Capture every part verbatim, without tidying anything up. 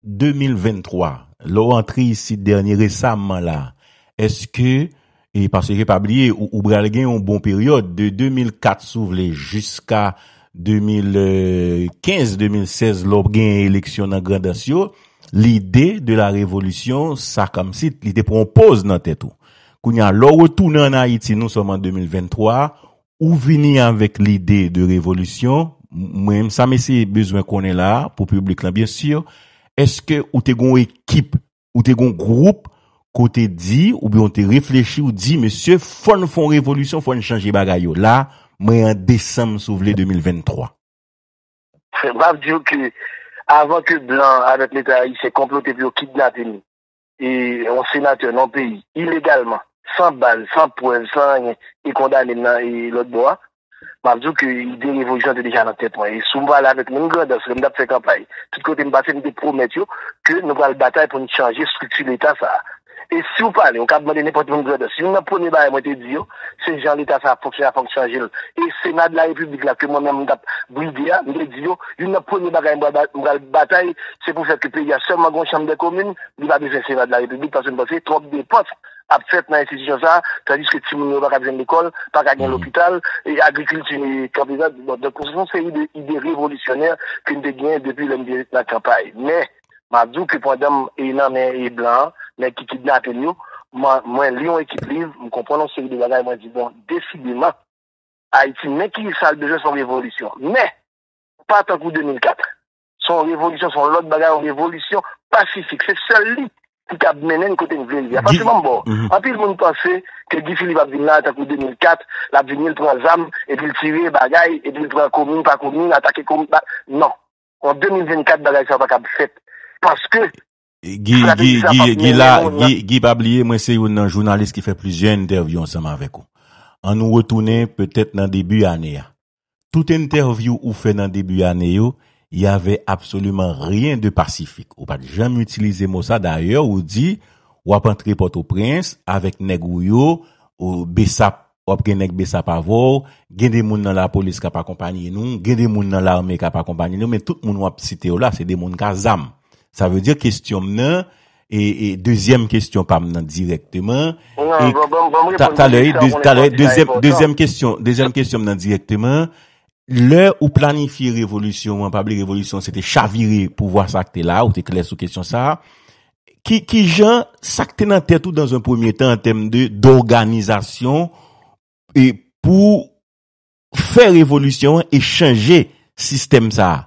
de mil venntwa, lè w antre isit dènye resaman la, èske, e paske pa bliye, ou, ou pral gen yon bon peryòd de de mil kat, si w vle, jiska de mil kenz, de mil sèz, lè w genyen eleksyon nan Grandans yo, lide de la revolisyon, sa kòmsi li te pran yon pòz nan tèt ou. Kounye a, lè w retounen ann Ayiti, nou sòm an de mil venntwa, ou vini avèk lide de revolisyon. M-, mwen menm, sa m eseye bezwen konnen la a, pou piblik lan, byen si, èske ou te gen yon ekip, ou te gen yon gwoup, kote di, oubyen ou te reflechi, ou di, mesye, fò n fè yon revolisyon, fò n chanje bagay yo. La, mwen an desanm, si w vle, de mil venntwa. M ap di w ke avan ke blan avèk Leta ayisyen konplote pou yo kidnape m, e yon senatè nan yon peyi, ilegalman, san baz, san prèv, san anyen, e kondane m nan e lòt bò a, m ap di w ke ide revolisyon te deja nan tèt mwen. E si w pale avèk moun Grandans, lè m t ap fè kanpay, tout kote m pase, m te pwomèt yo ke nou pral batay pou n chanje estrikti Leta sa a. E si w pale, ou kab mande nenpòt moun Grandans, youn nan premye bagay mwen te di yo, se jan Leta sa a ap fonksyone, fò n chanje l. E Sena de la Repiblik la ke mwen menm m t ap bride a, m te di yo, youn nan premye bagay m pral ba-, m pral batay, se pou fè ke peyi a sèlman gen yon chanm dè komin, li pa bezwen Sena de la Repiblik, paske m panse twòp depans ap fèt nan enstitisyon sa a, tandiske timoun yo pa ka jwenn lekòl, pa ka gen lopital, e agrikilti kanpe rad. Bon, donk, se yon seri de ide revolisyonè ke m te genyen depi lè m te nan kanpay. Men, m ap di w ke pandan m e nan men e blan an, nèg ki kidnape m yo, mwen, mwen li yon ekip liv, m konprann yon seri de bagay, mwen di, bon, desideman, Ayiti, men ki sa l bezwen, se yon revolisyon. Men, pa tankou de mil kat. Se yon revolisyon, se yon lòt bagay, yon revolisyon pasifik. Se sèl li ki kab mennen n kote n vle rive a. Paske, ban m ba w, anpil moun panse ke Guy Philippe ap vin la tankou de mil kat, l ap vini, l pran zam, epi l tire bagay, epi l pran komin pa komin, atake komin pa. Non. An de mil vennkat, bagay sa yo pa kab fèt. Paske Guy, Guy, Guy, Guy la, Guy, Guy, pa bliye, mwen se youn nan jounalis ki fè plizyè entèvyou ansanm avèk ou. An nou retounen petèt nan debi ane a. Tout entèvyou ou fè nan debi ane yo, y avait absolument rien de pacifique. Ou pa t janm itilize mo sa. Dayè, ou di, w ap antre Pòtoprens avèk nèg ou yo, ou, BSAP, w ap gen nèg BSAP avè w, gen de moun nan lapolis k ap akonpaye nou, gen de moun nan lame k ap akonpaye nou, men tout moun w ap site yo la, se de moun k a zam. Sa vle di kesyon m nan, e, e dezyèm kesyon pa m nan dirèkteman, e talè, talè, dezyèm, dezyèm kesyon, dezyèm kesyon m nan dirèkteman, lè ou planifye revolisyon an, pa bliye revolisyon se te chavire pouvwa sa k te la, ou te klè sou kesyon sa a, ki, ki jan sa k te nan tèt ou dans un premier temps en termes de, d'organisation, e pou fè revolisyon an e chanje sistèm sa a?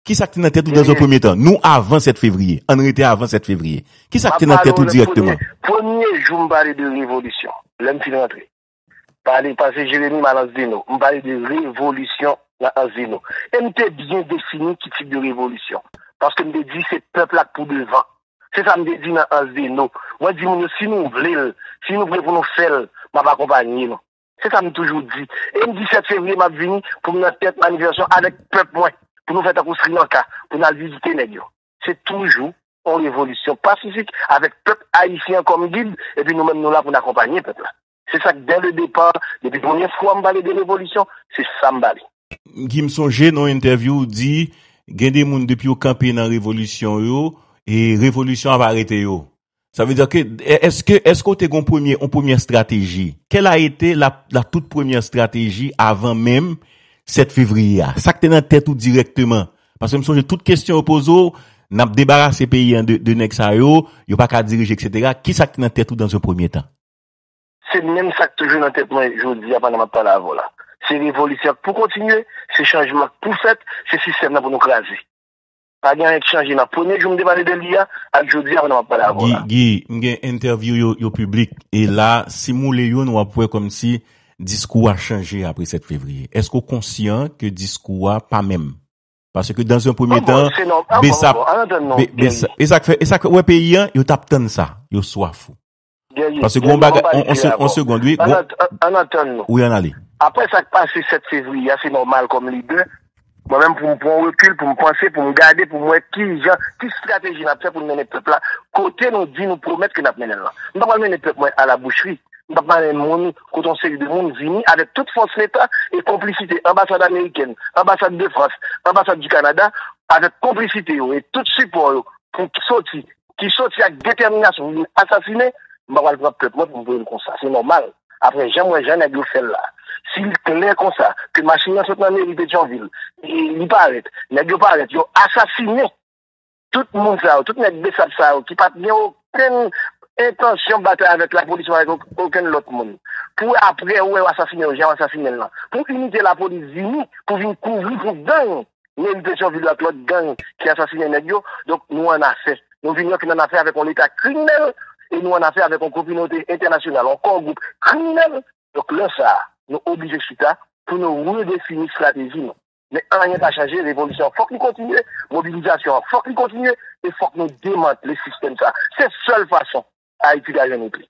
Ki sa k te nan tèt ou dans un premier temps? Nou avan sèt fevriye. Ann rete avan sèt fevriye. Ki sa k te nan tèt ou dirèkteman? Premye, premye jou m pale de revolisyon, lè m fin rantre. Pale, pase Jeremi, m al Anse des Noix. M pale de revolisyon nan Anse des Noix. E m te byen defini ki tip de revolisyon. Paske m te di se pèp la k pou devan. Se sa m te di nan Anse des Noix. Mwen di moun yo, si nou vle l, si nou vle pou nou fè l, m ap akonpaye nou. Se sa m toujou di. E m di sèt fevriye m ap vini pou m nan tèt manifestasyon avèk pèp mwen, pou nou fè tankou Sri Lanka, pou n al vizite nèg yo. Se toujou yon revolisyon pasifik avèk pèp ayisyen an kòm gid, epi nou menm nou la pou n akonpaye pèp la. Se sa k, dès le départ, depi premye fwa m pale de revolisyon, se sa m pale. Guy, m sonje nan yon entèvyou ou di, gen de moun depi yo kanpe nan revolisyon yo, e revolisyon ap arete yo. Sa vle di ke, èske, èske w te gen yon premye, yon premyè estrateji? Quelle a été la, la toute première stratégie avant même sèt fevriye a? Sa k te nan tèt ou dirèkteman? Paske m sonje tout kesyon yo poze w, n ap debarase peyi an de, de nèg sa yo, yo pa ka dirije, etsetera. Ki sa k te nan tèt ou dans un premier temps? Se menm sa k toujou nan tèt mwen jodi a pandan m ap pale avè w la. Se revolisyon k pou kontinye, se chanjman k pou fèt, se sistèm nan pou nou kraze. Pa gen anyen k chanje nan premye jou m te pale de li a ak jodi a pandan m ap pale avè w la. Guy, Guy, m gen entèvyou yo, yo piblik, e la, si m woule youn, w ap wè kòmsi diskou a chanje apre sèt fevriye. Èske w konsyan ke diskou a pa menm? Paske dans un premier temps, BSAP, e sa k fè, e sa k fè, wè peyi an, yo t ap tann sa, yo swaf ou. Paske gon bagay, on, on se-, on segond, wi. Ann atann nou. Wi, ann ale. Apre sa k pase sèt fevriye a, se nòmal kòm lidè. Mwen menm, pou m pran rekil, pou m panse, pou m gade, pou m wè ki jan, ki estrateji n ap fè pou n mennen pèp la kote nou di nou pwomèt ke n ap mennen l lan. M pa pral mennen pèp mwen a la bouchri. M pa pral mennen moun kote yon seri de moun vini avèk tout fòs Leta e konplisite anbasad amerikèn, anbasad de Frans, anbasad di Kanada, avèk konplisite yo e tout sipò yo pou soti, ki soti ak detèminasyon pou vin asasinen, m pa pral pran pèp mwen pou m voye l konsa. Se nòmal. Apre jan m wè jan nèg yo fè l la. Si l klè konsa ke machin nan sot nan meri Petyonvil, li, li parèt, nèg yo parèt, yo asasinen tout moun sa yo, tout nèg Besap sa yo ki pa t gen okenn entansyon batay avèk lapolis ou avèk ok-, okenn lòt moun. Pou apre ou wè yo asasinen yo, jan yo asasinen l lan. Pou inite lapolis vini, pou vin kouvri pou gang, meri Petyonvil yo ak lòt gang ki asasinen nèg yo. Donk, nou annafè. Nou vini anfin annafè avèk yon leta kriminèl e nou annafè avèk yon kominote entènasyonal, yon kò gwoup kriminèl. Donk, lè sa a, nou oblije chita pou nou redefini estrateji nou. Men anyen pa chanje, revolisyon an fòk li kontinye, mobilizasyon an fòk li kontinye, e fòk nou demantle sistèm sa. Se sèl fason Ayiti ka jwenn repli.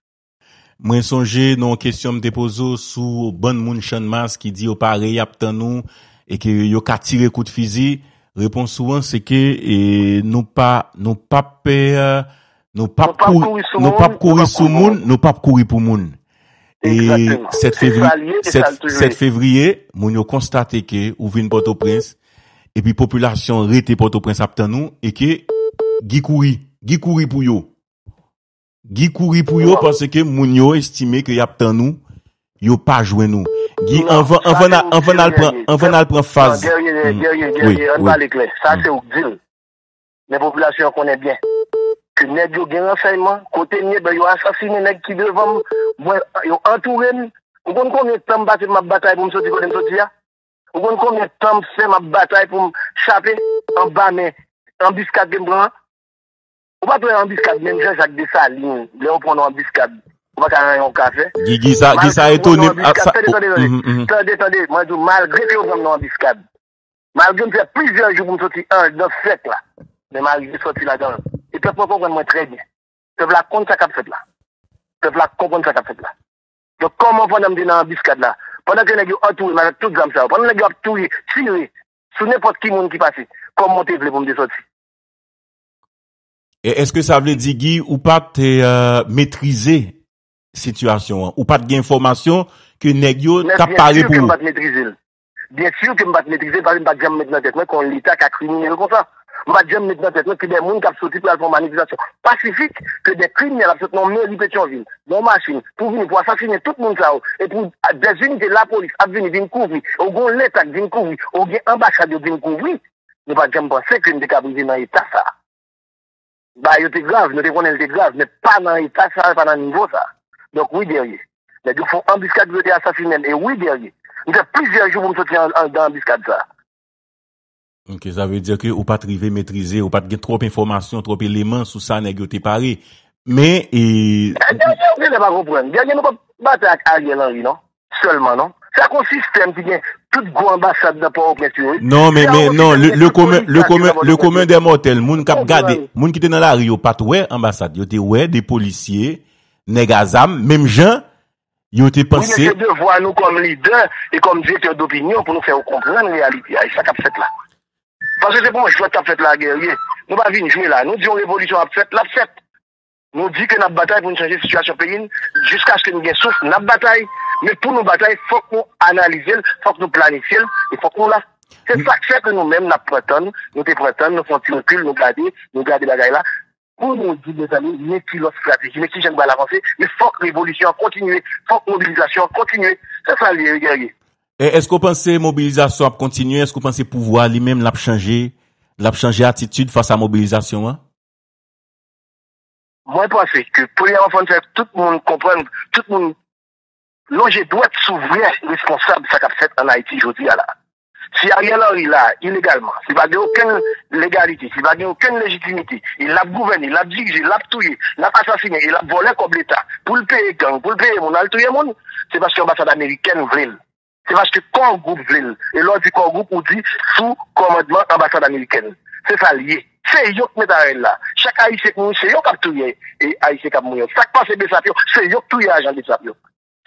Mwen sonje nan yon kesyon m te poze w sou bann moun Channmas ki di yo pare, y ap tann ou, e ke yo ka tire kout fizi. Repons ou an, se ke, e, nou pa, nou p ap, e, nou p ap kouri, nou p ap kouri sou moun, nou p ap kouri pou moun. E sèt fevriye, sèt fevriye, moun yo konstate ke ou vin Pòtoprens, epi popilasyon rete Pòtoprens ap tann ou, e ke Guy kouri, Guy kouri pou yo. Guy kouri pou yo paske moun yo estime ke y ap tann ou, yo pa jwenn ou. Guy, anvan, anvan n a-, anvan n al pran, anvan n al pran faz. Guerrier, Guerrier, Guerrier, ann pale klè. Sa se ou k di l. Men popilasyon an konnen byen ke nèg yo gen ransèyman, kote m ye, ben yo asasinen nèg ki devan m, mwen, yo antoure m. Ou konn konbyen tan m pase m ap batay pou m soti kote m soti a? Ou konn konbyen tan m fè m ap batay pou m chape anba men anbiskad ke m pran an? Ou pa t wè anbiskad menm jan Jacques Dessalines, lè yo pran nan anbiskad, ou pa ka ranyen ou ka fè. Guy, Guy sa, Guy sa etone m. Tande, tande, tande. Tande, tande, mwen di w, malgre ke yo pran m nan anbiskad, malgre m fè plizyè jou pou m soti anndan sèk la, men m arive soti ladan l. E pèp mwen konprann mwen trè byen. Pèp la konn sa k ap fèt la. Pèp la konprann sa k ap fèt la. Donk, kòman pandan m te nan anbiskad la, pandan ke nèg yo antoure m avèk tout zam sa yo, pandan nèg yo ap touye, tire sou nenpòt ki moun ki pase, kòman w te vle pou m te sòti? E èske sa vle di, Guy, ou pa te, e, metrize sitiyasyon an? Ou pa t gen enfòmasyon ke nèg yo t ap pare pou ou? Byen si ke m pa t metrize l. Byen si ke m pa t metrize l, paske m pa t janm met nan tèt mwen ke yon leta ka kriminèl konsa. M pa t janm met nan tèt mwen ke de moun k ap soti pou al fè yon manifestasyon pasifik, ke de kriminèl ap sot nan meri Petyonvil, nan yon machin, pou vini, pou asasinen tout moun sa yo, e pou de zinite lapolis ap vini, vin kouvri, ou gen yon leta k vin kouvri, ou gen anbasad yo k vin kouvri. Nou pa t janm panse ke n te ka rive nan eta sa a. Bagay yo te grav, nou te konnen l te grav, men pa nan eta sa, pa nan nivo sa. Donk, wi, Guerrier. Nèg yo fè yon anbiskad pou yo te asasinen m, e wi, Guerrier. M fè plizyè jou pou m soti an-, anndan anbiskad sa. Ok, sa vle di ke ou pa t rive metrize, ou pa t gen twòp enfòmasyon, twòp eleman sou sa nèg yo te pare. Men, e, Guerrier, ou genlè pa konprann. Guerrier, nou p ap batay ak Ariel Henry, non. Sèlman, non. Se ak yon sistèm ki gen tout gwo anbasad nan Pòtoprens yo, wi. Non, men, men, non, le, le commun, le commun, le commun des mortels, moun k ap gade, moun ki te nan lari yo pa t wè anbasad, yo te wè de polisye, nèg a zam, menm jan yo te panse. Wi, men se devwa nou kòm lidè e kòm direktè dopinyon pou nou fè yo konprann reyalite a, e sa k ap fèt la. Paske se pa yon jwèt k ap fèt la, Guerrier. Nou pa vin jwe la. Nou di yon revolisyon ap fèt, l ap fèt. Nou di ke n ap batay pou n chanje sitiyasyon peyi n, jiskaske n gen souf, n ap batay. Men pou nou batay, fòk nou analize l, fòk nou planifye l, e fòk nou la. Se sa k fè ke nou menm, n ap pran tan n, nou te pran tan n, nou fè yon ti rekil, nou gade, nou gade bagay la. Pou nou di, mezanmi, men ki lòt estrateji, men ki jan nou pral avanse, men fòk revolisyon an kontinye, fòk mobilizasyon an kontinye. Se sa l ye, wi, Guerrier. E èske w panse mobilizasyon ap kontinye? Èske w panse pouvwa li menm l ap chanje, l ap chanje atitid fas a mobilizasyon an? Mwen panse ke premyèman fò n fè tout moun konprann, tout moun lonje dwèt sou vrè responsab sa k ap fèt ann Ayiti jodi a la. Si Ariel Henry la ilegalman, si pa gen okenn legalite, si pa gen okenn lejitimite, e l ap gouvène, l ap dirije, l ap touye, l ap asasinen, e l ap vòlè kòb Leta pou l peye gang, pou l peye moun al touye moun, se paske anbasad amerikèn vle l. Se paske Core Group vle l. E lè w di Core Group, ou di sou kòmandman anbasad amerikèn. Se sa l ye. Se yo k met Ariel la. Chak Ayisyen k mouri, se yo k ap touye, e, Ayisyen k ap mouri yo. Sa k pase Besap yo, se yo k touye ajan Besap yo.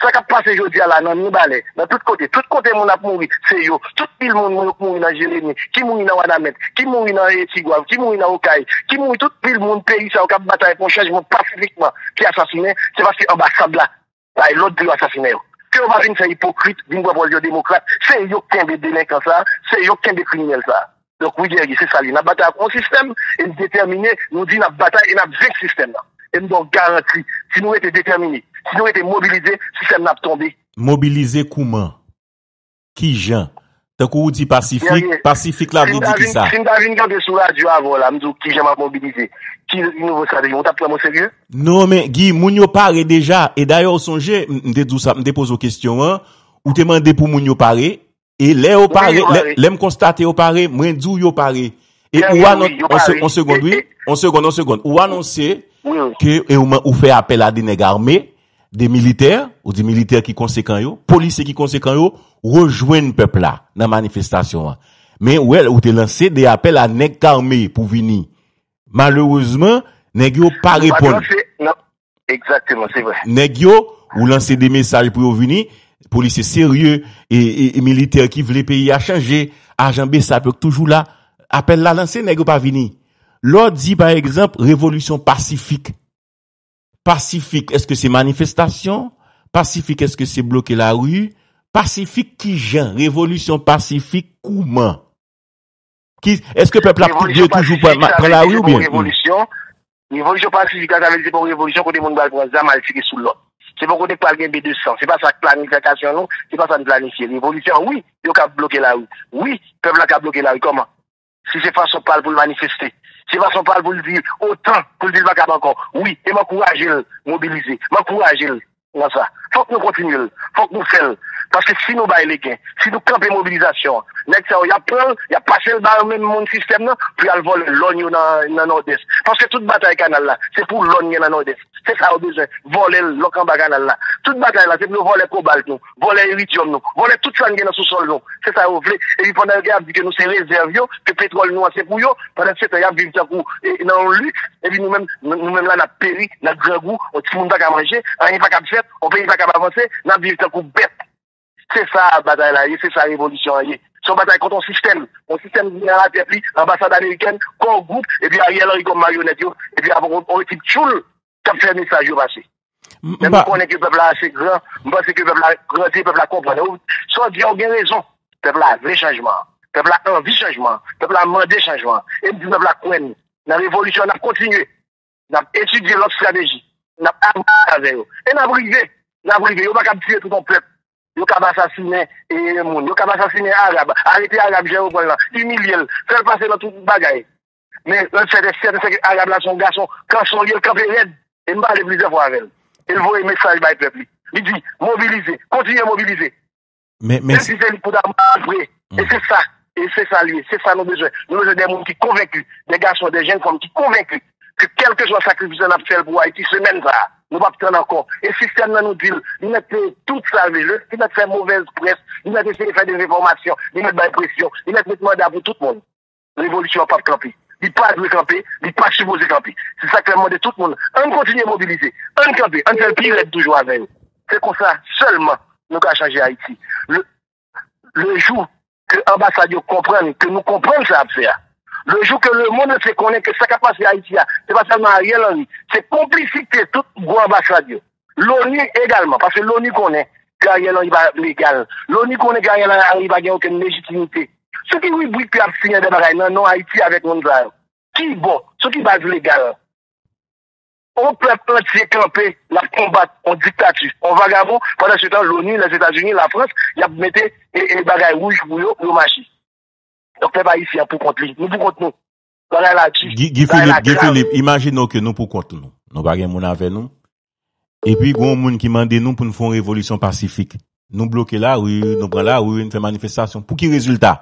Sa k ap pase jodi a la nan Mibalè, nan tout kote, tout kote moun ap mouri, se yo. Tout pil moun, moun yo k mouri nan Jeremi, ki mouri nan Wanament, ki mouri nan, e, Tigwav, ki mouri nan Okay, ki mouri tout pil moun peyi sa yo k ap batay pou yon chanjman pasifikman, ki asasinen, se paske anbasad la bay lòd pou yo asasinen yo. Ke yo pa vin fè ipokrit, vin pran pòz yo demokrat, se yo k kenbe delenkan sa, se yo k kenbe kriminèl sa. Donk, wi, Guerrier, se sa li. N ap batay ak yon sistèm, e n detèmine, nou di n ap batay e n ap venk sistèm nan. E m ba w garanti, si nou rete detèmine, si nou rete mobilize, sistèm nan ap tonbe. Mobilize kouman? Kijan? Tankou ou di pasifik, Guerrier, pasifik la vle di kisa? Si m ta vin kanpe sou radyo avè w la, m di w kijan m ap mobilize, ki nouvo estrateji, ou t ap pran m oserye? Non, men Guy, moun yo pare deja. E dayè, ou sonje, m, m te di w sa, m te poze w kesyon an, ou te mande pou moun yo pare. E lè yo pare, lè, lè m konstate yo pare, mwen di w yo pare. E ou anons, on se-, on segonn, wi. On segonn, on segonn. Ou anonse ke, e ou, ou fè apèl a de nèg ame, de militè, ou di militè ki konsekan yo, polisye ki konsekan yo, rejwenn pèp la nan manifestasyon an. Men ou wè, ou te lanse de apèl a nèg k ame pou vini. Malerezman, nèg yo pa reponn. Egzakteman, se vre. Nèg yo, ou lanse de mesaj pou yo vini, polisye serye, e, e, e militè ki vle peyi a chanje, ajan BSAP yo k toujou la, apèl la lanse, nèg yo pa vini. Lè w di, pa egzanp, revolisyon pasifik. Pasifik, èske se manifestasyon? Pasifik, èske se bloke lari? Pasifik kijan? Revolisyon pasifik kouman? Ki, èske pèp la dwe toujou pran, pran lari oubyen? Revolisyon pasifik la, sa vle di se pa yon revolisyon kote moun pral pran zam al tire sou lòt. Se pa yon kote k pral gen ben de san. Se pa sa k planifikasyon nou, se pa sa n planifye. Revolisyon, wi, yo ka bloke lari. Wi, pèp la ka bloke lari. Kòman? Si se fason pa l pou l manifeste. Se fason pa l pou l di otan, pou l di l pa kab ankò. Wi, e m ankouraje l mobilize. M ankouraje l nan sa. Fòk nou kontinye l. Fòk nou fè l. Paske si nou bay legen, si nou kanpe mobilizasyon an, nèg sa yo, y ap pran l, y ap pase l ba menm moun sistèm nan, pou y al vòlè lòn yo nan, nan Nòdès. Paske tout batay kanal la, se pou lòn gen nan Nòdès. Se sa yo bezwen, vòlè l lòk anba kanal la. Tout batay la, se pou yo vòlè kobalt nou, vòlè iridyòm nou, vòlè tout sa n gen nan sousòl nou. Se sa yo vle. Epi pandan yo gen ap di ke nou se rezèv yo, ke petwòl nou an se pou yo, pandan se tan y ap viv tankou, e, nan yon liks, epi nou menm, nou, nou menm la n ap peri nan grangou, yon timoun pa ka manje, anyen pa kab fèt, yon peyi pa kab avanse, n ap viv tankou bèt. Se sa batay la ye, se sa revolisyon an ye. Se yon batay kont yon sistèm. Yon sistèm ki gen nan latèt li, anbasad amerikèn, Core Group, epi Ariel Henry kòm maryonèt yo, epi avèk yon, yon ekip tchoul k ap fè mesaj yo pase. Men nou konnen ke pèp la ase gran, m panse ke pèp la grandi, pèp la konprann. Ou, sa w di a, ou gen rezon. Pèp la vle chanjman an. Pèp la anvi chanjman an. Pèp la mande chanjman an. E m di pèp la kwè n nan revolisyon an, n ap kontinye. N ap etidye lòt estrateji. N ap avanse avè yo. E n ap rive. N ap rive. Yo pa kab tiye tout yon pèp. Yo kab asasinen, e, moun. Yo kab asasinen Arab. Arete Arab jan yo pran l lan. Imilye l. Fè l pase nan tout bagay. Men, yon sèten, sèten, sèten Arab la se yon gason kanson li ye, l kanpe rèd. E m pale plizyè fwa avè l. E l voye mesaj bay pèp li. Li di, mobilize, kontinye mobilize. Men, men menm si se li k pou ta mouri vre. E se sa, e se sa l ye, se sa nou bezwen. Nou bezwen de moun ki konvenki, de gason, de jenn fanm ki konvenki ke kèlkeswa sakrifis la n ap fè l pou Ayiti semèn sa a, nou p ap tann ankò. E sistèm nan nou di l, li mèt peye tout sa l vle, li mèt fè movèz près, li mèt eseye fè dezenfòmasyon, li mèt bay presyon, li mèt met manda pou tout moun. Revolisyon an p ap kanpe. Li pa dwe kanpe, li pa sipoze kanpe. Se sa k fè m mande tout moun, ann kontinye mobilize, ann kanpe, ann fè l pi rèd toujou avè yo. Se konsa sèlman nou ka chanje Ayiti. Le, le jou ke anbasad yo konprann ke nou konprann sa y ap fè a, le jou ke lemonn antye konnen ke sa k ap pase Ayiti a, se pa sèlman Ariel Henry, se konplisite tout gwo anbasad yo. Loni egalman, paske Loni konnen ke Ariel Henry pa legal. Loni konnen ke Ariel Henry pa gen okenn lejitimite. Sou ki ribrik ke y ap siyen de bagay nan non Ayiti avèk moun sa yo? Ki bò? Sou ki baz legal? On pèp antye kanpe, l ap konbat on diktati, on vagabon, pandan se tan Loni, Lèzetazini, Lafrans, y ap mete, e, e, bagay wouj pou yo, pou yo mache. Donk, pèp ayisyen an pou kont li. Nou pou kont nou. Bagay la di. Guy, Guy Philippe, Guy Philippe, imajine w ke nou pou kont nou. Nou pa gen moun avè nou. Epi, gen yon moun ki mande nou pou n fè yon revolisyon pasifik. Nou bloke lari, nou pran lari, nou fè manifestasyon. Pou ki rezilta?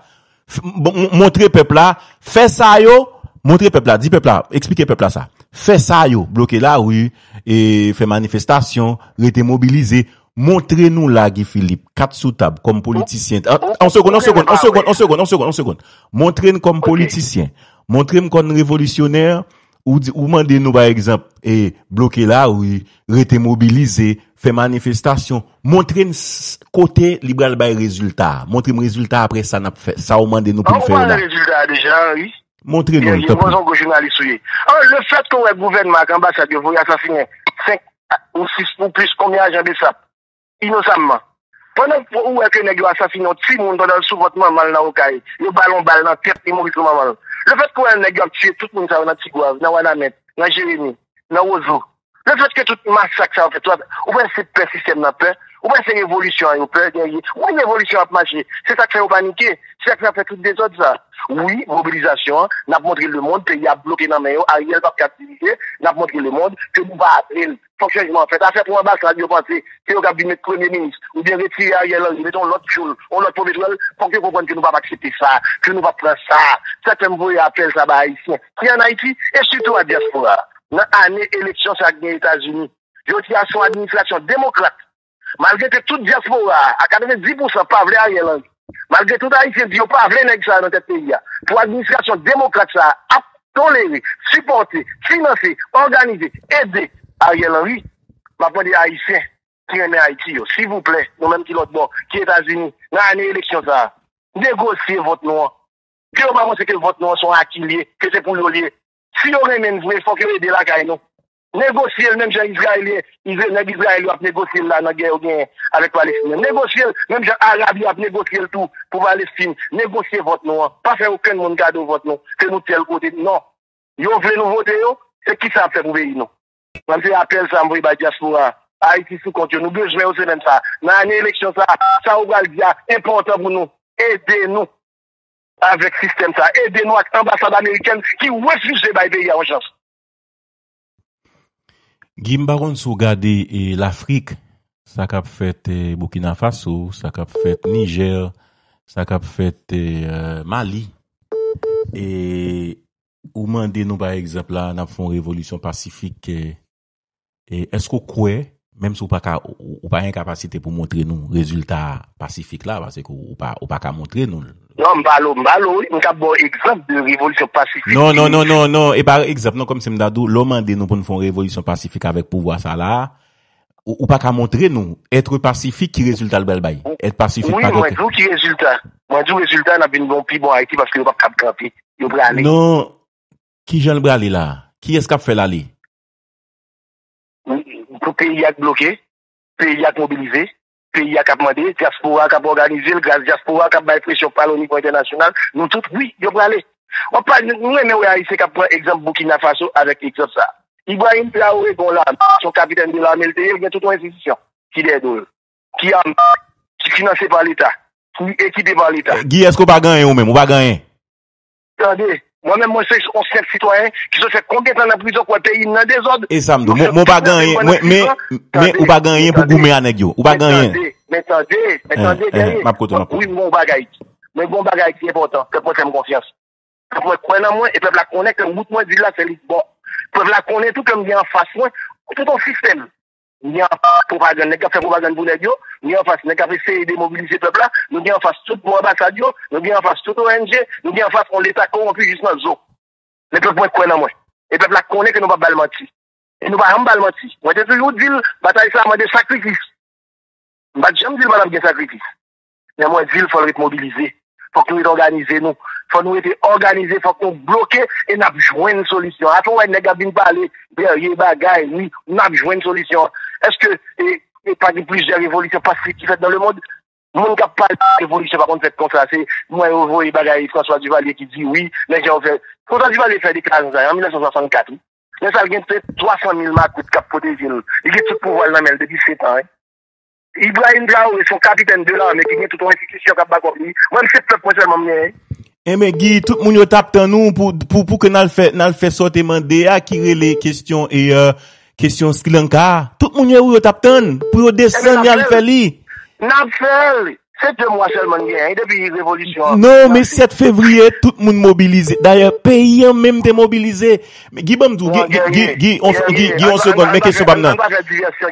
F-, bon, m-, montre pèp la, fè sa yo, montre pèp la, di pèp la, eksplike pèp la sa. Fè sa yo, bloke lari, e fè manifestasyon, rete mobilize. Montre nou la, Guy Philippe, kat sou tab, kòm politisyen. An, an segonn, an segonn, an segonn, an segonn, an segonn, an segonn. Montre n kòm politisyen. Montre m kòm revolisyonè. Ou di, ou mande nou, pa egzanp, e, bloke lari, rete mobilize, fè manifestasyon. Montre n s-, kote li pral bay rezilta a. Montre m rezilta a, apre sa n ap fè. Sa ou mande nou pou n fè yo la. An, ou pale rezilta a deja, wi. Montre nou l, tanpri. Mwen se yon gwo jounalis ou ye. An, le fèt ke w wè gouvènman ak anbasad yo voye asasinen senk ou sis ou plis konbyen ajan BSAP inosamman. Pandan ou wè ke nèg yo asasinen yon timoun pandan l sou vant manman l nan Okay, yo ba l yon bal nan tèt, li mouri sou manman l. Lefètke w wè nèg yo ap tiye tout moun sa yo nan Tigwav, nan Wanament, nan Jeremi, nan Wozo, lefètke tout masak sa yo fèt, ou panse se pè sistèm nan pè? Ou panse se revolisyon an yo pè dèyè? Wi, revolisyon ap mache. Se sa k fè yo panike. Se sa k fè y ap fè tout dezòd sa. Wi, mobilizasyon an, n ap montre lemonn, peyi a bloke nan men yo, Ariel p ap ka dirije, n ap montre lemonn ke nou pa vle l. Fòk chanjman an fèt. Afè pou anbasad, yo panse se yo k ap vin met premye minis, oubyen retire Ariel Henry, mete yon lòt tchoul, yon lòt po petwòl. Fòk yo konprann ke nou p ap aksepte sa, ke nou p ap pran sa. Se sa k fè m voye apèl sa bay Ayisyen ki ann Ayiti, e sitou a dyaspora a. Nan ane eleksyon sa k gen Etazini, jodi a se yon administrasyon demokrat. Malgre ke tout dyaspora a, a katrevenndis pousan, pa vle Ariel Henry, malgre tout Ayisyen di yo pa vle nèg sa yo nan tèt peyi a, pou administrasyon demokrat sa a ap tolere, sipòte, finanse, òganize, ede Ariel Henry, m ap mande Ayisyen ki renmen Ayiti yo, silvouplè, nou menm ki lòt bò, ki Etazini, nan ane eleksyon sa a, negosye vòt nou an. Ke yo pa panse ke vòt nou an se yon aki l ye, ke se pou yo l ye. Si yo renmen n vre, fòk yo ede lakay nou. Negosye l menm jan Izrayelyen, Izra- nèg Izrayèl yo ap negosye l la nan gè yo genyen avèk Palestinyen. Negosye l menm jan Arab yo ap negosye l tou pou Palestin. Negosye vòt nou an. Pa fè okenn moun kado vòt nou, ke nou tèl kote. Non. Yo vle nou vote yo, se kisa y ap fè pou peyi nou? Mwen, se apèl sa m voye bay dyaspora a. Ayiti sou kont yo. Nou bezwen yo semèn sa a. Nan ane eleksyon sa a, sa yo pral di a enpòtan pou nou. Ede nou avèk sistèm sa a. Ede nou ak anbasad amerikèn ki refize bay peyi a yon chans. Guy, m pa konn si w gade e, Lafrik, sa k ap fèt e, Burkina Faso, sa k ap fèt Nijè, sa k ap fèt e, Mali. E ou mande nou, pa egzanp, la, n ap fè yon revolisyon pasifik. E, e èske w kwè, menm si w pa ka, ou, ou pa gen kapasite pou montre nou rezilta pasifik la, paske ou pa, ou pa ka montre nou l. Non, m pa lo, m pa lo, wi. M ka ba w egzanp de revolisyon pasifik. Non, non, non, non, non. E pa egzanp, non, kòmsi m ta di w, lè w mande nou pou n fè yon revolisyon pasifik avèk pouvwa sa la, ou, ou pa ka montre nou èt pasifik ki rezilta l pral bay. Èt pasifik pa gen okenn. Wi, mwen di w ki rezilta. Mwen di w rezilta, n ap vin gen yon pi bon Ayiti paske yo p ap kab kanpe. Yo prale. Non, kijan l prale la? Kiyès k ap fè l ale? Pou peyi a k bloke, peyi a k mobilize, peyi a k ap mande, dyaspora a k ap òganize l, gras dyaspora a k ap bay presyon pa l o nivo entènasyonal, nou tout, wi, yo prale. W ap pa, nou renmen wè Ayisyen k ap pran egzanp Burkina Faso avèk egzanp sa a. Ibrahim Traoré, bon, lame, se yon kapitèn de lame l te ye, l gen tout yon enstitisyon ki dèyè do l, ki ame, ki finanse pa Leta, ki ekipe pa Leta. Guy, èske w pa gen anyen ou menm? Ou pa gen anyen? Tande, mwen menm mwen se yon senp sitwayen ki sot fè konbyen tan nan prizon, k wè peyi m nan dezòd. E sa m di w, mwen, mwen pa gen anyen, mwen, men, men ou pa gen anyen pou goumen a nèg yo. Ou pa gen anyen. Men tande, men tande, men tande, m ap koute w, m ap koute w. Wi, m gen yon bagay. Mwen gen yon bagay ki enpòtan. Pèp mwen fè m konfyans. Pèp mwen kwè nan mwen, e pèp la konnen ke wout mwen di la se li k bon. Pèp la konnen tou ke m gen anfas mwen tout yon sistèm. M gen anfas pwopagann, nèg k ap fè pwopagann pou nèg yo. M gen anfas nèg k ap eseye demobilize pèp la. Nou gen anfas tout gwo anbasad yo. Nou gen anfas tout O N G. Nou gen anfas yon Leta kowonpi jis nan zo. Men pèp mwen kwè nan mwen. E pèp la konnen ke nou p ap ba l manti. E nou pa janm ba l manti. Mwen te toujou di l, batay sa a mande sakrifis. M pa t janm di l pa t ap gen sakrifis. Men mwen di l fò l ret mobilize. Fòk nou ret òganize nou. Fò nou rete òganize, fòk nou bloke e n ap jwenn solisyon. Apre w wè nèg ap vin pale, Guerrier bagay, wi, n ap jwenn solisyon. Èske e, e pa gen plizyè revolisyon pasifik ki fèt nan lemonn? Moun k ap pale de revolisyon pa konn fèt konsa. Se mwen yo voye bagay François Duvalier ki di wi, men jan yo fè. François Duvalier fè deklarasyon sa yo an mil nèf san swasannkat, wi. Men sa l gen se twa san mil makout k ap pwoteje l. Li gen tout pouvwa l nan men l depi sèt an, wi. Ibrahim Traoré se yon kapitèn de lame ki gen tout yon enstitisyon k ap bakòp li. Mwen, se pèp mwen sèlman m genyen. Enben, Guy, tout moun yo t ap tann ou pou, pou, pou ke n al fè, n al fè sa w te mande a, ki rele kesyon, e, kesyon Sri Lanka a. Tout moun yo, yo t ap tann pou yo desann, y al fè li. N ap fè l. Se de mwa sèlman n genyen depi revolisyon an. Non, men sèt fevriye, tout moun mobilize. Dayè, peyi an menm te mobilize. Men Guy, ban m di w, Guy, Guy, Guy, Guy, yon, Guy, Guy, yon segonn, men kesyon pa m nan.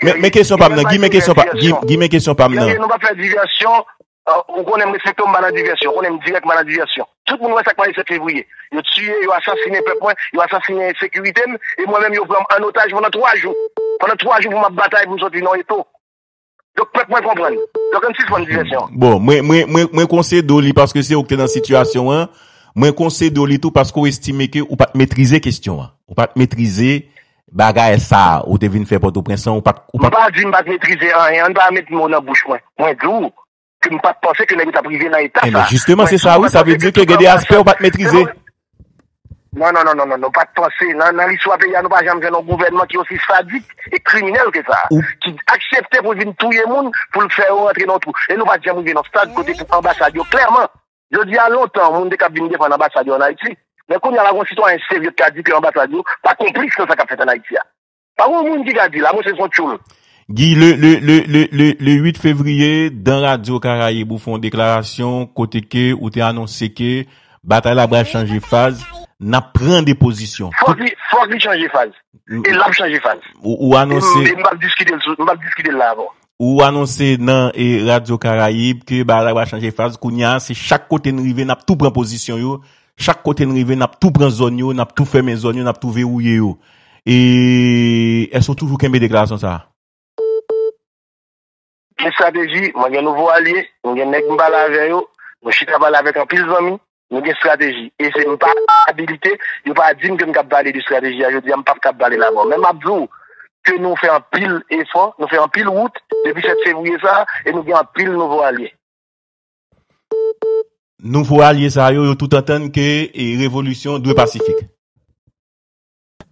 Men, men kesyon pa m nan, Guy, men kesyon pa, Guy, Guy, men kesyon pa m nan. Guerrier, nou p ap fè divèsyon. Ou konnen m respekte w, m pa nan divèsyon. Ou konnen m dirèk, m pa nan divèsyon. Tout moun wè sa k pase sèt fevriye. Yo tiye, yo asasinen pèp mwen, yo asasinen sekirite m, e mwen menm yo pran m an otaj pandan twa jou. Pandan twa jou pou m ap batay pou m soti nan eto. Donk, pèp mwen konprann. Donk, ann sispann divèsyon. Bon, mwen, mwen, mwen, mwen konsede w li paske se ou k te nan sitiyasyon an. Mwen konsede w li tou paske w estime ke ou pa t metrize kesyon an. Ou pa t metrize, bagay sa a ou te vin fè Pòtoprens lan, ou pa t, ou M pa t pa di m pa t metrize anyen, ann pa met mo nan bouch mwen. Mwen di w ke m pa t panse ke nèg yo t ap rive nan eta sa. Enben, jisteman, se sa, wi, sa vle di ke gen de aspè ou pa t metrize. Non, non, non, non, non, nou pa t panse. Nan, nan listwa peyi a, nou pa janm jwenn yon gouvènman ki osi sadik e kriminèl ke sa, ki aksepte pou l vin touye moun, pou l fè yo rantre nan yon twou. E nou pa t janm rive nan stad kote pou anbasad yo, klèman. Jodi a, lontan, moun te ka vin defann anbasad yo ann Ayiti. Men kounye a la, gen yon sitwayen serye ki ka di ke anbasad yo pa konplis nan sa k ap fèt ann Ayiti a. Pa gen yon moun ki ka di la, mwen se son tchoul. Guy, le, le, le, le, le, le uit fevriye, dans Radio Caraïbe, ou fè yon deklarasyon kote ke ou te anonse ke batay la pral chanje faz, n ap pran de pozisyon. Fòk li, fòk li chanje faz. E l ap chanje faz. Ou, ou anonse. E m, e m p ap diskite l sou, m p ap diskite l la avè w. Ou anonse nan, e, Radio Caraïbe ke bagay la pral chanje faz. Kounye a, se chak kote n rive, n ap tou pran pozisyon yo. Chak kote n rive, n ap tou pran zòn yo, n ap tou fèmen zòn yo, n ap tou vewouye yo. E èske w toujou kenbe deklarasyon sa a? Gen estrateji, mwen gen nouvo alye, mwen gen nèg m pale avè yo, mwen chita pale avèk anpil zanmi, nou gen estrateji. E se m pa abilite, yo pa di m ke m kab pale de estrateji a jodi a, m p ap kab pale l avè w. Men m ap di w ke nou fè anpil efò, nou fè anpil wout depi sèt fevriye sa a, e nou gen anpil nouvo alye. Nouvo alye sa yo, yo tout antann ke, e, revolisyon dwe pasifik.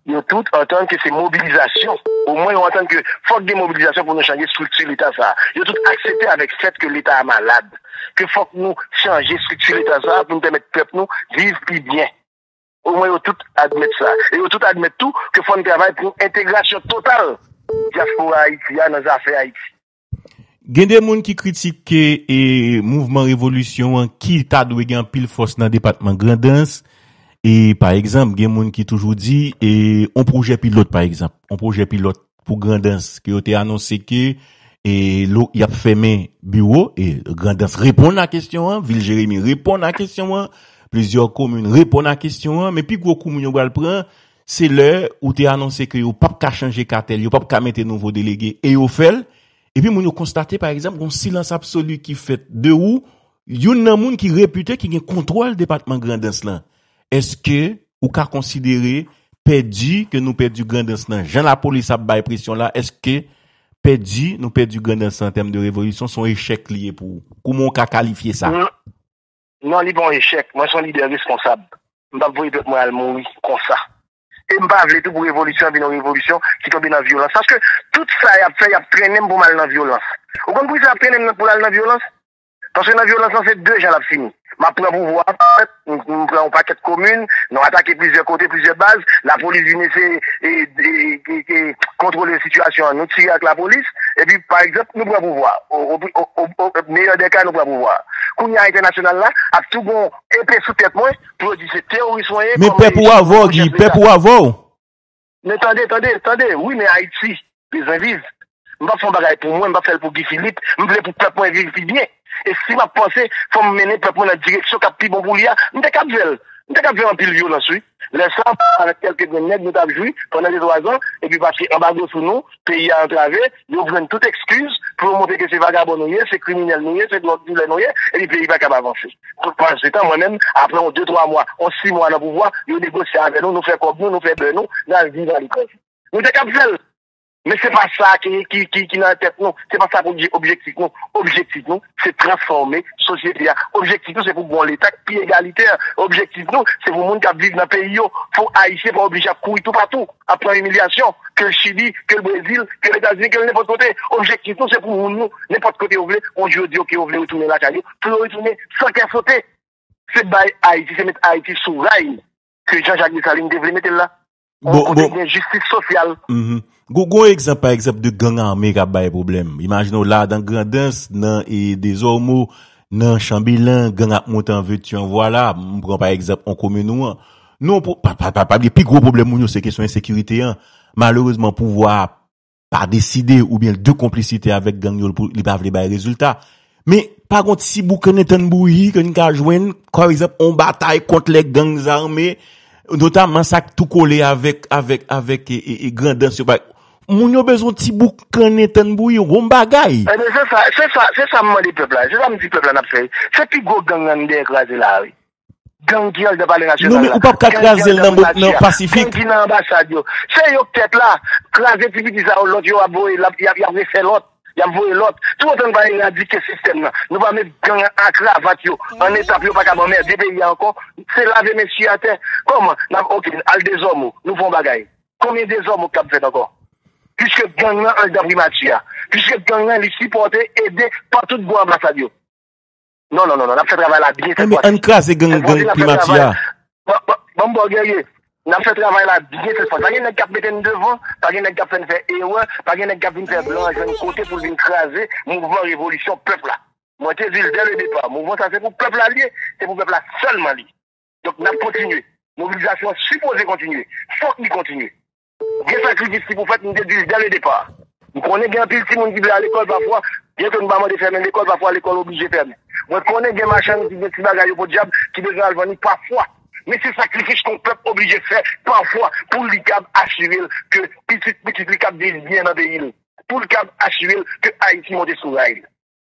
Yo tout antann ke se mobilizasyon. Omwen yo antann ke fòk gen mobilizasyon pou nou chanje estrikti Leta sa a. Yo tout aksepte avèk fèt ke Leta a malad. Ke fòk nou chanje estrikti Leta sa a pou nou pèmèt pèp nou viv pi byen. Omwen yo tout admèt sa. E yo tout admèt tou ke fò n travay pou entegrasyon total dyaspora Ayiti a nan zafè Ayiti. Gen de moun ki kritike, e, mouvman revolisyon an ki ta dwe gen anpil fòs nan depatman Grandans. E, pa egzanp, gen moun ki toujou di, e, on pwojè pilòt, pa egzanp, on pwojè pilòt pou Grandans, ke yo te anonse ke, e, lo, y ap fèmen biwo, e Grandans reponn a kesyon an, vil Jeremi reponn a kesyon an, plizyè komin reponn a kesyon an, men pi gwo kou moun yo pral pran, se lè ou te anonse ke yo p ap ka chanje katèl, yo p ap ka mete nouvo delege, e yo fè l, epi moun yo konstate, pa egzanp, yon silans absoli ki fèt de ou, youn nan moun ki repite, ki gen kontwòl depatman Grandans lan. Èske ou ka konsidere pèdi ke nou pèdi Grandans lan, jan lapolis ap bay presyon la, èske pèdi, nou pèdi Grandans lan an tèm de revolisyon, se yon echèk li ye pou ou? Kouman ou ka kalifye sa? Non, non, li pa yon echèk. Mwen se yon lidè responsab. M p ap voye pèp mwen al mouri konsa. E m pa vle tou pou revolisyon an vin yon revolisyon ki tonbe nan vyolans. Paske tout sa y ap fè, y ap trennen m pou m al nan vyolans. Ou konn poukisa y ap trennen m pou l al nan vyolans? Paske nan vyolans lan, se de jan l ap fini. M ap pran pouvwa a, m, m pran yon pakèt komin, nou atake plizyè kote, plizyè baz, lapolis vin eseye, e, e, e, e, kontwole sitiyasyon an, nou tire ak lapolis, epi, pa egzanp, nou pran pouvwa a. O, o, o, o, o meyè dè ka, nou pran pouvwa a. Kounye a, entènasyonal la ap tou gon epe sou tèt mwen pou yo di se teworis mwen ye. Men pèp ou avè w, Guy, pèp ou avè w. Men tande, tande, tande, wi, men Ayiti bezwen viv. M p ap fè yon bagay pou mwen, m p ap fè l pou Guy Philippe, m vle pou pèp mwen viv pi byen. E si m ap panse, fò m mennen pèp mwen nan direksyon k ap pi bon pou li a, m te kab fè l. M te kab fè anpil vyolans, wi. Lè sa, avèk kèlke grenn nèg, nou t ap jwi pandan de twa zan, epi paske anbago sou nou, peyi a antrave, yo jwenn tout ekskiz pou yo montre ke se vagabon nou ye, se kriminèl nou ye, se dwòg dilè nou ye, epi peyi pa kab avanse. Pandan se tan, mwen menm, apre yon de twa mwa, yon sis mwa nan pouvwa, yo negosye avè nou, nou fè kòb nou, nou fè bè nou, n al viv aletranje. Nou te kab fè l. Men se pa sa ki, ki, ki, ki nan tèt nou. Se pa sa ki obje-, objektif nou. Objektif nou, se transfòme sosyete a. Objektif nou, se pou gen yon Leta ki pi egalitè. Objektif nou, se pou moun k ap viv nan peyi yo, pou Ayisyen pa oblije ap kouri toupatou, ap pran imilyasyon, ke l Chili, ke l Brezil, ke l Etazini, ke l nenpòt kote. Objektif nou, se pou moun nou, nenpòt kote yo vle, yon jou yo di yo ke yo vle retounen lakay yo, pou yo retounen san kè sote. Se bay Ayiti, se met Ayiti sou ray ke Jean Jacques Dessalines te vle mete l la. Bon, bon. Kote gen jistis sosyal. Mhm. Gon, gon egzanp, pa egzanp, de gang ame k ap bay pwoblèm. Imajine w la, nan Grandans, nan, e, Dezòmo, nan Chanbelan, gang ap monte an veti, an vwala. M pran, pa egzanp, yon komin ou an. Non, pou, pa, pa, pa, pa bliye, pi gwo pwoblèm moun yo, se kesyon ensekirite an. Malerezman, pouvwa a pa deside oubyen l de konplisite avèk gang yo pou li pa vle bay rezilta. Men, pa gon ti bouk ann entann bouyi ke n ka jwenn, pa egzanp, yon batay kont lè gang zame, notaman sa k tou kole avèk, avèk, avèk, e, e, e, Grandans yo. Pa, moun yo bezwen yon ti bouk ann entann bouyi, yon bagay. Ebyen, se sa, se sa, se sa m mande pèp la, se sa m di pèp la n ap fè. Se pi gwo gang nan n dèyè kraze la, wi. Gang ki anndan palè nasyonal la. Non, men ou p ap ka kraze l nan pasifik. Gang ki nan anbasad yo. Se yo k tèt la. Kraze ti piti sa yo, lòt yo ap voye, y ap, y ap, y ap refè lòt. Y ap voye lòt. Toutotan n pa eradike sistèm nan, nou pa met gang an kravat yo, an etap yo pa kab anmède peyi a ankò, se lave men sou atè. Kòman? N ap, oke, al dezòm ou, nou fè yon bagay. Konbyen dezòm ou k ap fèt ankò? Piske gang nan anndan primati a. Piske gang nan li sipòte, ede pa tout bò anbasad yo. Non, non, non, non, n ap fè travay la byen sèt fwa. Ann kraze gang, gang primati a. Ban m ba w Guerrier. N ap fè travay la byen sèt fwa. Pa gen nèg k ap mete n devan, pa gen nèg k ap fè n fè erè, pa gen nèg k ap vin fè blan an jwenn kote pou l vin kraze mouvman revolisyon pèp la. Mwen te di l dè le depa, mouvman sa se pou pèp la l ye, se pou pèp la sèlman l ye. Donk n ap kontinye. Mobilizasyon an sipoze kontinye. Fòk li kontinye. Gen sakrifis ki pou fèt, m te di l dè le depa. M konnen gen anpil timoun ki vle al lekòl pafwa, byen ke nou pa mande fèmen lekòl, pafwa lekòl oblije fèmen. Mwen konnen gen machann ki gen ti bagay yo podyab, ki bezwen al vann li pafwa. Men se sakrifis ke yon pèp oblije fè pafwa pou li kab asire l ke pitit pitit li kab viv byen nan peyi l, pou l kab asire l ke Ayiti monte sou ray li.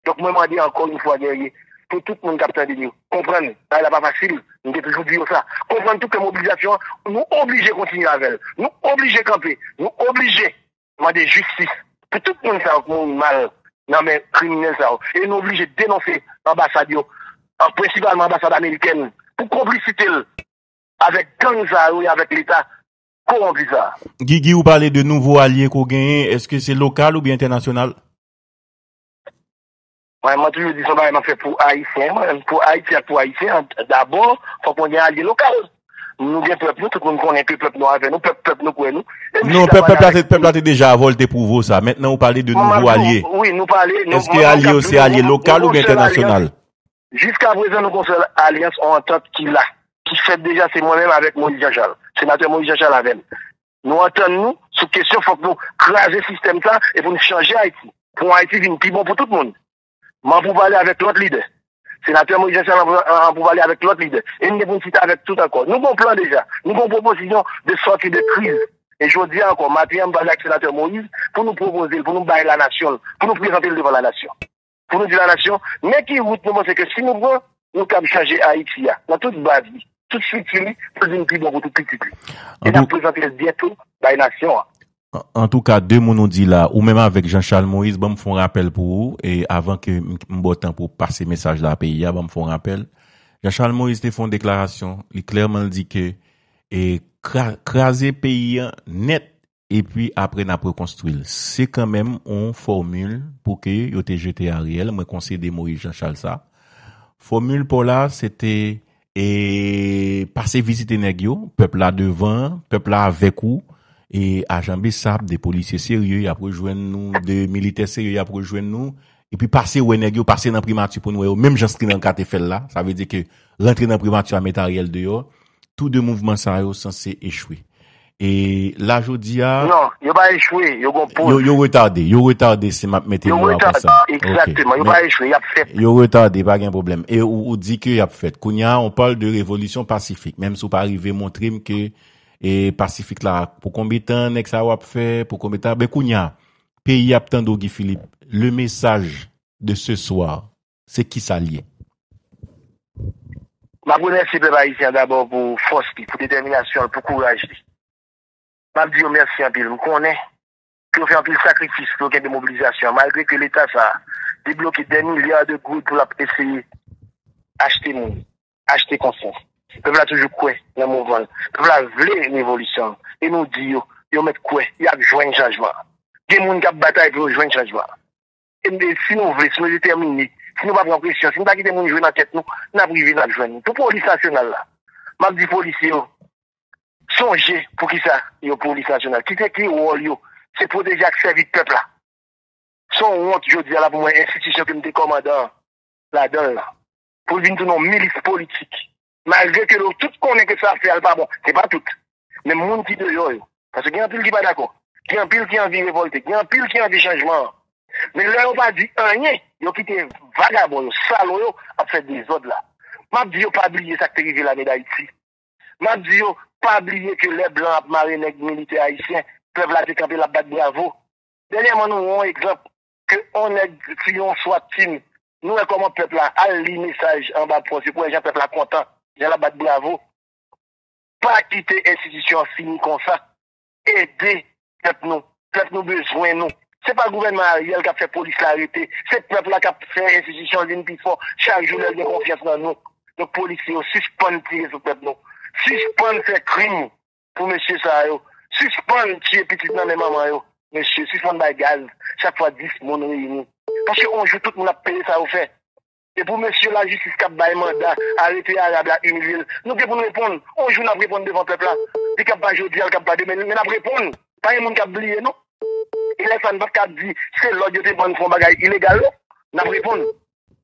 Donk mwen mande ankò yon fwa Guerrier, pou tout moun k ap tande n yo, konprann, bagay la pa fasil, m te toujou di yo sa. Konprann tou ke mobilizasyon an, nou oblije kontinye avè l. Nou oblije kanpe. Nou oblije mande jistis pou tout moun sa yo k mouri mal nan men kriminèl sa yo. E nou oblije denonse anbasad yo, an, prensipalman anbasad amerikèn, pou konplisite l avèk gang sa yo e avèk Leta kowonpi sa a. Guigui, ou pale de nouvo alye ke w genyen, èske se lokal oubyen entènasyonal? Mwen, mwen toujou di se yon bagay m ap fè pou Ayisyen, mwen, pou Ayiti ak pou Ayisyen. Dabò, fòk mwen gen alye lokal. Nou gen pèp nou, tout moun konnen ke pèp nou avè nou, pèp, pèp nou kwè nou. Non, pèp, pèp la te, pèp la te deja avè w, l te pwouve w sa. Mentnan, ou pale de nouvo alye. Wi, nou pale, nou, èske alye yo se alye lokal oubyen entènasyonal? Jiska prezan, nou gon sèl alyans, yon antant ki la, ki fèt deja, se mwen menm avèk Moïse Jean Charles. Senatè Moïse Jean Charles avè m. Nou antann nou sou kesyon fòk nou kraze sistèm sa e pou nou chanje Ayiti. Pou Ayiti vin pi bon pou tout moun. M an pou pale avèk lòt lidè. Senatè Moïse Jean Charles an pou, an pou pale avèk lòt lidè. E n gen pou n chita avèk tout ankò. Nou gon plan deja. Nou gon pwopozisyon de sòti de kriz. E jodi a ankò, maten an, m pale ak senatè Moïse pou nou pwopoze l, pou nou bay lanasyon l, pou nou prezante l devan lanasyon. Pou nou di lanasyon, men ki wout nou panse ke si nou pran, nou kab chanje Ayiti a, nan tout baz li, tout estrikti li, pou l vin pi bon pou tout pitit li. E n ap prezante l byento bay nasyon an. An, antouka, de moun ou di la, ou menm avèk Jean Charles Moïse, ban m fè yon rapèl pou ou, e avan ke m, m ba w tan pou w pase mesaj la a peyi a, ban m fè yon rapèl. Jean Charles Moïse te fè yon deklarasyon, li klèman l di ke, e, kra-, kraze peyi an nèt, epi apre n ap rekonstwi l. Se kanmenm yon fòmil pou ke yo te jete Ariel, mwen konsede Moïse Jean Charles sa. Fòmil pa w la, se te, e, pase vizite nèg yo, pèp la devan, pèp la avèk ou, e, ajan Bsap, de polisye serye, y ap rejwenn nou, de militè serye, y ap rejwenn nou, epi pase wè nèg yo, pase nan primati pou n wè yo, menm jan Sri Lanka te fè l la, sa vle di ke rantre nan primati a, met Ariel deyò, tou de mouvman sa yo sanse echwe. E la jodi a, non, yo pa echwe, yo gon poz. Yo, yo retade, yo retade, si m ap mete mo a konsa. Yo retade, egzakteman, yo pa echwe, y ap fèt. Yo retade, pa gen pwoblèm. E ou, ou di ke y ap fèt. Kounye a, on parle de révolution pacifique. Menm si w pa rive montre m ke, e, pasifik la, pou konbyen tan nèg sa yo ap fè, pou konbyen tan, ben kounye a, peyi ap tande w, Guy Philippe, le message de ce soir, se kisa l ye? M ap remèsye pèp ayisyen an dabò pou fòs li, pou detèminasyon l, pou kouraj li. M ap di yo mèsi anpil. M konnen ke yo fè anpil sakrifis pou yo kenbe mobilizasyon an, malgre ke Leta sa a debloke dè milya de goud pou l ap eseye achte moun, achte konsyans. Pèp la toujou kwè nan mouvman l. Pèp la vle revolisyon l. E nou di yo, yo mèt kwè, y ap jwenn chanjman. Gen moun k ap batay pou yo jwenn chanjman. E si nou vle, si nou detèmine, si nou pa pran presyon, si nou pa kite moun jwe nan tèt nou, n ap rive, n ap jwenn. Pou polis nasyonal la, m ap di polisye yo, sonje poukisa yo polis nasyonal. Kite ki wòl yo, se pwoteje ak sèvi pèp la. Se yon wont jodi a la pou mwen enstitisyon ke m te kòmandan an ladan l la, pou l vin tounen yon milis politik. Malgre ke nou tout konnen ke sa ap fè a l pa bon, se pa tout. Men moun ki deyò yo, paske gen anpil ki pa dakò, gen anpil ki anvi revòlte, gen anpil ki anvi chanjman an. Men lè yo pa di anyen, yo kite vagabon yo, salò yo ap fè dezòd la. M ap di yo pa bliye sa k te rive lame Dayiti. M ap di yo pa bliye ke lè blan ap mare nèg militè ayisyen, pèp la te kanpe l ap bat bravo. Dènyèman, nou wè yon egzanp ke yon nèg tiye yon swat team. Nou wè kòman pèp la al li mesaj anba pòs yo pou wè jan pèp la kontan. Jan l ap bat bravo. Pa kite enstitisyon an fini konsa. Ede pèp nou. Pèp nou bezwen nou. Se pa gouvènman Ariel k ap fè polis la rete. Se pèp la k ap fè enstitisyon vin pi fò. Chak jou lè l gen konfyans nan nou. Donk, polisye yo, sispann tire sou pèp nou. Sispann fè krim pou mesye sa yo. Sispann tiye pitit nan men manman yo. Mesye, sispann bay gaz chak fwa dis moun reyini. Paske yon jou, tout moun ap peye sa yo fè. E pou mesye lajistis k ap bay manda, arete Arab la, imilye l, nou gen pou n reponn. Yon jou n ap reponn devan pèp la. Li kab pa jodi a, li kab pa demen, men n ap reponn. Pa gen moun k ap bliye, non. E lè sa, n pa t ka ap di se lòd yo te ban n fè yon bagay ilegal, non. N ap reponn.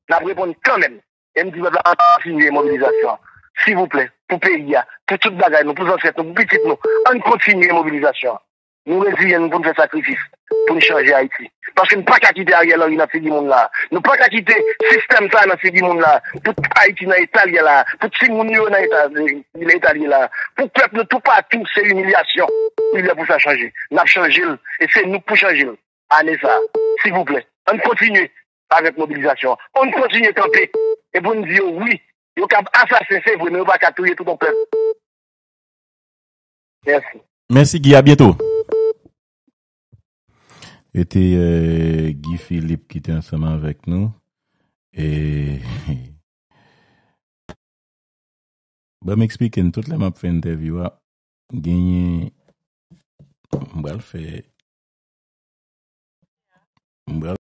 N ap reponn kanmenm. E m di pèp la, ann kontinye mobilizasyon an. Silvouplè, pou peyi a, pou tout bagay nou, pou zansèt nou, pou pitit nou, ann kontinye mobilizasyon an. Nou reziyen nou pou n fè sakrifis, pou n chanje Ayiti. Paske n pa ka kite Ariel Henry nan figi moun la. Nou pa ka kite sistèm sa a nan figi moun la. Pou Ayiti nan eta l ye la, pou timoun yo nan eta, nan eta l ye la, pou pèp nou toupatou, se imilyasyon. Li lè pou sa chanje. N ap chanje l, e se nou k pou chanje l. Ane sa a, silvouplè, ann kontinye avèk mobilizasyon an. Ann kontinye kanpe. E pou n di yo, wi, yo kab asasen, se vre, men yo pa ka touye tout yon pèp. Mèsi. Mèsi, Guy. A byento. E te euh, Guy Philippe ki te ansanm avèk nou. E ban m eksplike n, tout lè m ap fè entèvyou a, genyen m pral fè m pral